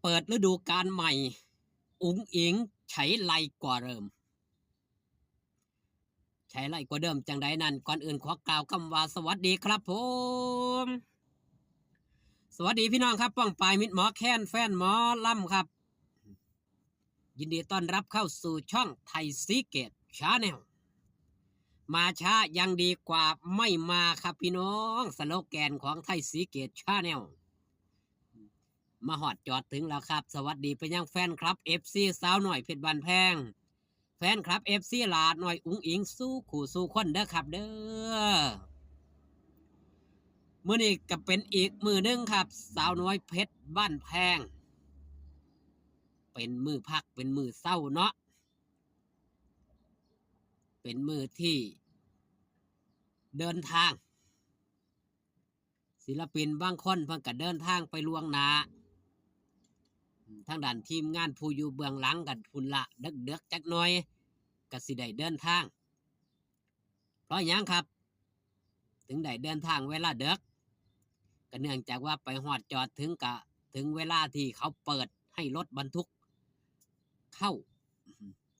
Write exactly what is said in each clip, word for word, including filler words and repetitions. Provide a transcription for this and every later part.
เปิดฤดูกาลใหม่ อุ๋งอิ๋งไฉไลกว่าเดิม ไฉไลกว่าเดิมจังใดนั้น ก่อนอื่นขอกล่าวคำว่าสวัสดีครับผม สวัสดีพี่น้องครับ ป้องปายมิตรหมอแคน แฟนหมอลำครับ ยินดีต้อนรับเข้าสู่ช่องไทยซีเกตชาแนล มาช้ายังดีกว่าไม่มาครับพี่น้อง สโลแกนของไทยซีเกตชาแนล มาฮอดจอดถึงแล้วครับ สวัสดีไปยังแฟนคลับ เอฟซี สาวน้อยเพชรบ้านแพง แฟนคลับ เอฟซี หลาน้อยอุ๋งอิ๋งสู่คู่สู่คนเด้อครับเด้อ มื้อนี้ก็เป็นอีกมื้อหนึ่งครับ สาวน้อยเพชรบ้านแพง เป็นมื้อพัก เป็นมื้อเซาเนาะ เป็นมื้อที่เดินทาง ศิลปินบางคนเพิ่นก็เดินทางไปล่วงหน้า ทางด้านทีมงานผู้อยู่เบื้องหลังก็พุ้นละ เดิกๆจักหน่อย ก็สิได้เดินทาง เพราะหยังครับ ถึงได้เดินทางเวลาเดิก ก็เนื่องจากว่าไปฮอดจอดถึงกะ ถึงเวลาที่เขาเปิดให้รถบรรทุกเข้า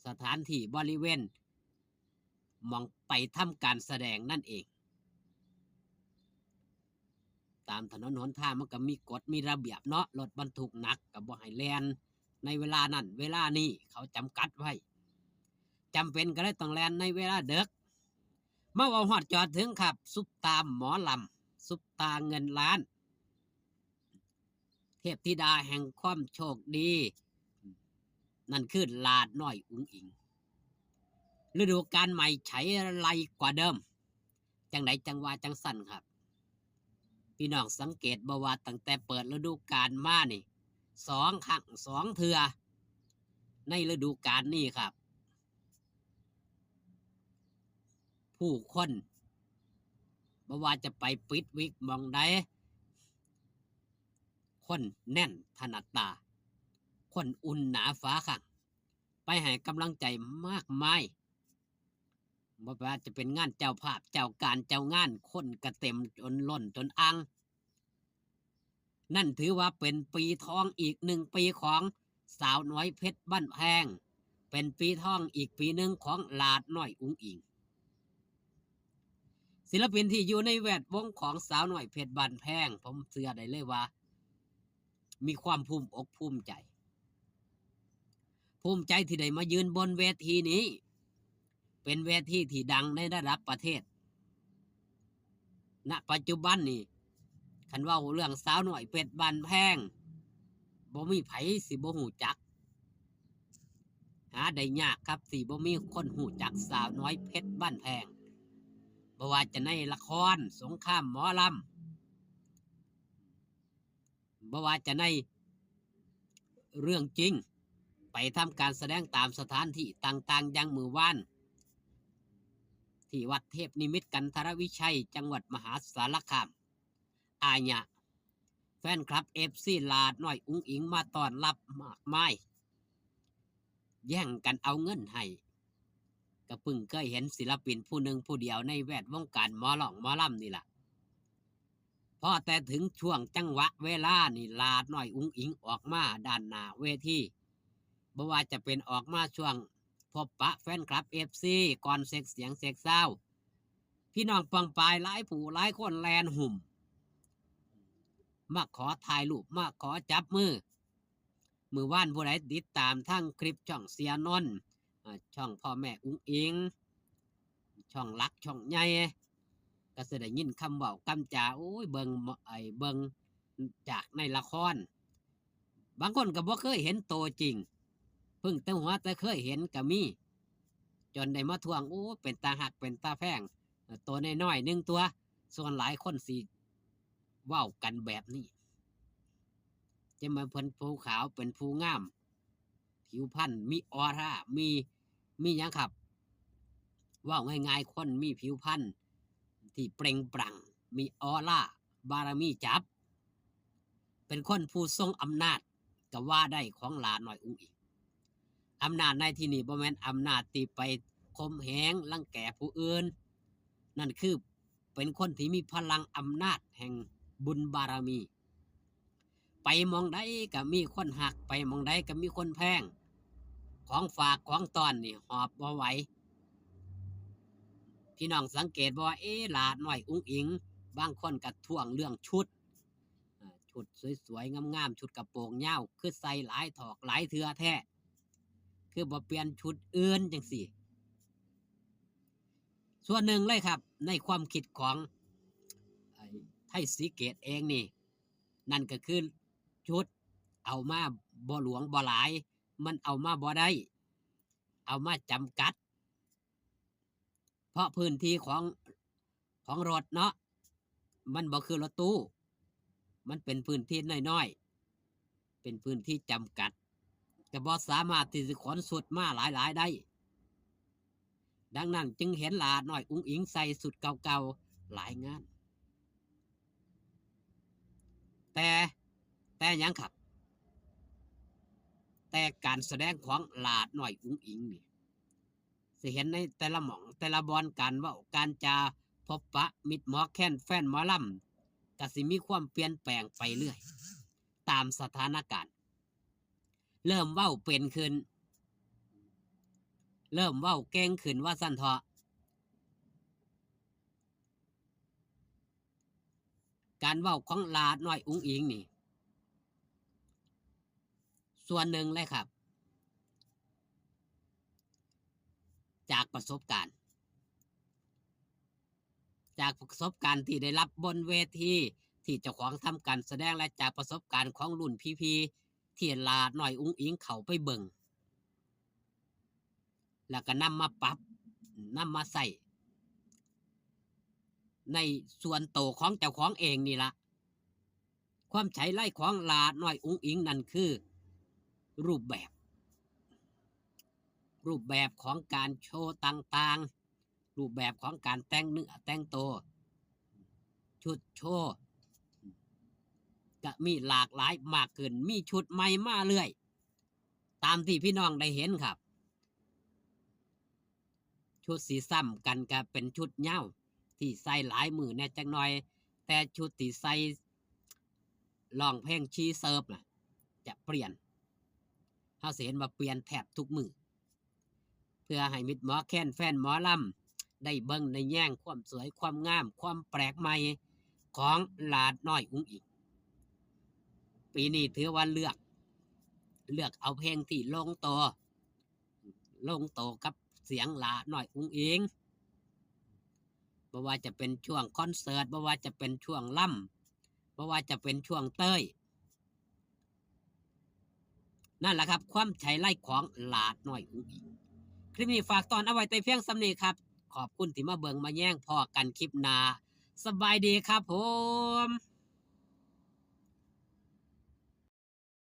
สถานที่บริเวณหม่องไปทำการแสดงนั่นเอง ตามถนนหนทางมันก็มีกฎมีระเบียบเนาะ รถบรรทุกหนักก็บ่ให้แล่นในเวลานั้นเวลานี้ เขาจำกัดไว้ จำเป็นก็เลยต้องแล่นในเวลาเดิก มาเว้าฮอดจอดถึงครับ ซุปตาหมอลำ ซุปตาเงินล้าน เทพธิดาแห่งความโชคดี นั่นคือหลาน้อยอุ๋งอิ๋ง ฤดูกาลใหม่ไฉไลกว่าเดิม จังใดจังว่าจังสั่นครับ พี่น้องสังเกตบ่ว่าตั้งแต่เปิดฤดูกาลมานี่ สองครั้ง สองเทื่อ ในฤดูกาลนี้ครับ ผู้คนบ่ว่าจะไปปิดวิกหม่องใด คนแน่นถนัดตา คนอุ่นหนาฝาข้าง ไปให้กำลังใจมากมาย บ่ว่าจะเป็นงานเจ้าภาพ เจ้าการ เจ้างาน คนก็เต็มจนล้นจนอัง นั่นถือว่าเป็นปีทองอีกหนึ่งปีของสาวน้อยเพชรบ้านแพง เป็นปีทองอีกปีหนึ่งของหลาน้อยอุ๋งอิ๋ง ศิลปินที่อยู่ในแวดวงของสาวน้อยเพชรบ้านแพง ผมเชื่อได้เลยว่า มีความภูมิอกภูมิใจ ภูมิใจที่ได้มายืนบนเวทีนี้ เป็นเวทีที่ดังในระดับประเทศ ณ ปัจจุบันนี่ คันเว้าเรื่องสาวน้อยเพชรบ้านแพง บ่มีไผสิบ่ฮู้จัก หาได้ยากครับที่บ่มีคนฮู้จักสาวน้อยเพชรบ้านแพง บ่ว่าจะในละคร สงครามหมอลำ บ่ว่าจะในเรื่องจริง ไปทำการแสดงตามสถานที่ต่างๆ อย่างมื้อวาน ที่วัดเทพนิมิตรกันทรวิชัย จังหวัดมหาสารคาม อาญะ แฟนคลับ เอฟซี หลาน้อยอุ๋งอิ๋งมาต้อนรับมากมาย แย่งกันเอาเงินให้ ก็เพิ่งเคยเห็นศิลปินผู้หนึ่งผู้เดียวในแวดวงการหมอร้องหมอลำนี่ล่ะ พอแต่ถึงช่วงจังหวะเวลานี่ หลาน้อยอุ๋งอิ๋งออกมาด้านหน้าเวที บ่ว่าจะเป็นออกมาช่วงพบปะแฟนคลับ เอฟซี ก่อนเช็คเสียงเช็คซาวด์ พี่น้องป้องปายหลายผู้หลายคนแล่นหุ่ม มาขอถ่ายรูป มาขอจับมือ มื้อวานผู้ใดติดตามทางคลิปช่องเสียนนท์ อ่า ช่องพ่อแม่อุ๋งอิ๋ง ช่องหลักช่องใหญ่ ก็สิได้ยินคำเว้าคำจา โอ้ย เบิ่งหมอ ไอ้เบิ่งจากในละคร บางคนก็บ่เคยเห็นตัวจริง เพิ่งแต่หัวแต่เคยเห็นก็มี จนได้มาทวง โอ้ เป็นตาฮัก เป็นตาแพง ตัวน้อยๆหนึ่งตัว ส่วนหลายคนสิเว้ากันแบบนี้ จะมาเพิ่นผู้ขาว เป็นผู้งาม ผิวพรรณมีออร่า มี มีหยังครับ เว้าง่ายๆ คนมีผิวพรรณที่เปล่งปลั่ง มีออร่า บารมีจับ เป็นคนผู้ทรงอำนาจ ก็ว่าได้ของหลาน้อยอุ๋งอิ๋ง อำนาจในที่นี้บ่แม่นอำนาจที่ไปข่มเหงรังแกผู้อื่น นั่นคือเป็นคนที่มีพลังอำนาจแห่งบุญบารมี ไปหม่องใดก็มีคนฮัก ไปหม่องใดก็มีคนแพง ของฝากของต้อนนี่หอบบ่ไหว พี่น้องสังเกตบ่ว่า เอ๊ะ หลาน้อยอุ๋งอิ๋ง บางคนก็ท้วงเรื่องชุด อ่า ชุดสวยๆ งามๆ ชุดกระโปรงยาว คือใส่หลายถอกหลายเทื่อแท้ คือบ่เปลี่ยนชุดอื่นจังซี้ ส่วนหนึ่งเลยครับ ในความคิดของ ไอ้ ไทยศรีเกตเองนี่ นั่นก็คือชุดเอามาบ่หลวงบ่หลาย มันเอามาบ่ได้ เอามาจำกัด เพราะพื้นที่ของ ของรถเนาะ มันบ่คือรถตู้ มันเป็นพื้นที่น้อยๆ เป็นพื้นที่จำกัด ก็บ่สามารถที่สิขนชุดมาหลายๆ ได้ ดังนั้นจึงเห็นหลาน้อยอุ๋งอิ๋งใส่ชุดเก่าๆ หลายงาน แต่ แต่หยังครับ แต่การแสดงของหลาน้อยอุ๋งอิ๋งนี่ สิเห็นในแต่ละหม่องแต่ละบ่อน การเว้าการจา พบปะมิตรหมอแคนแฟนหมอลำ ก็สิมีความเปลี่ยนแปลงไปเรื่อย ตามสถานการณ์ เริ่มเว้าเป็นขึ้น เริ่มเว้าเก่งขึ้นว่าซั่นเถาะ การเว้าของหลาน้อยอุ๋งอิ๋งนี่ ส่วนหนึ่งเลยครับ จากประสบการณ์ จากประสบการณ์ที่ได้รับบนเวทีที่เจ้าของทำการแสดง และจากประสบการณ์ของรุ่นพี่ๆ ที่หลาน้อยอุ๋งอิ๋งเข้าไปเบิ่ง แล้วก็นำมาปรับ นำมาใช้ ในส่วนโตของเจ้าของเองนี่ละ ความใช้ไล่ของหลาน้อยอุ๋งอิ๋งนั่นคือ รูปแบบ รูปแบบของการโชว์ต่างๆ รูปแบบของการแต่งเนื้อแต่งตัว ชุดโชว์ ก็มีหลากหลายมากขึ้น มีชุดใหม่มาเรื่อย ตามที่พี่น้องได้เห็นครับ ชุดสีซ้ำกันก็เป็นชุดยาว ที่ใส่หลายมื้อแหน่จักหน่อย แต่ชุดที่ใส่ร้องเพลงชีเสิร์ฟน่ะ จะเปลี่ยน เฮาสิเห็นว่าเปลี่ยนแทบทุกมื้อ เพื่อให้มิตรหมอแคนแฟนหมอลำ ได้เบิ่งได้แยงความสวยความงาม ความแปลกใหม่ของหลาน้อยอุ๋งอิ๋ง ปีนี้ถือว่าเลือก เลือกเอาเพลงที่ลงตัว ลงตัวกับเสียงหลาน้อยอุ๋งอิ๋ง บ่ว่าจะเป็นช่วงคอนเสิร์ต บ่ว่าจะเป็นช่วงลำ บ่ว่าจะเป็นช่วงเต้ย นั่นแหละครับ ความใช้ไล่ของหลาน้อยอุ๋งอิ๋ง คลิปนี้ฝากตอนเอาไว้แต่เพียงส่ำนี้ครับ ขอบคุณที่มาเบิ่งมาแยง พ้อกันคลิปหน้า สบายดีครับผม